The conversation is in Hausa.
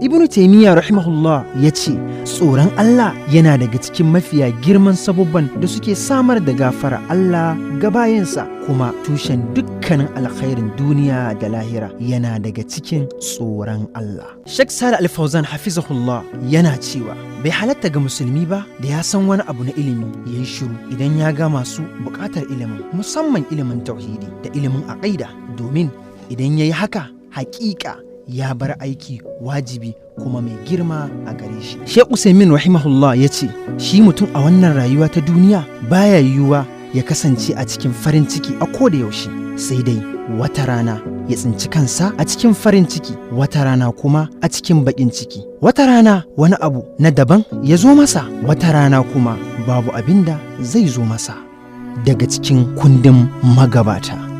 Ibn Taymiyyah rahimahullah ya ce tsoron Allah yana daga cikin mafiya girman sabubban da suke samar da gafara Allah ga bayinsa, kuma tushen dukkanin alkhairin duniya da lahira yana daga cikin tsoron Allah. Sheikh Salih Al-Fawzan hafizahullah yana cewa bai halatta ga musulmi ba da ya san wani abu na ilimi ya yi shiru idan ya ga masu buƙatar ilimin, musamman ilimin tauhidi da ilimin aƙida, domin idan ya yi haka, haƙiƙa ya bar aiki wajibi kuma mai girma a gare shi. Sheikh Usaimin rahimahullah ya ce shi mutum a wannan rayuwa ta duniya baya yiwuwa ya kasance a cikin farin ciki a koda yaushe, sai dai wata rana ya tsinci kansa a cikin farin ciki, wata rana kuma a cikin baƙin ciki, wata rana wani abu na daban ya zo masa, wata rana kuma babu abin da zai zo masa. Daga cikin kundin magabata.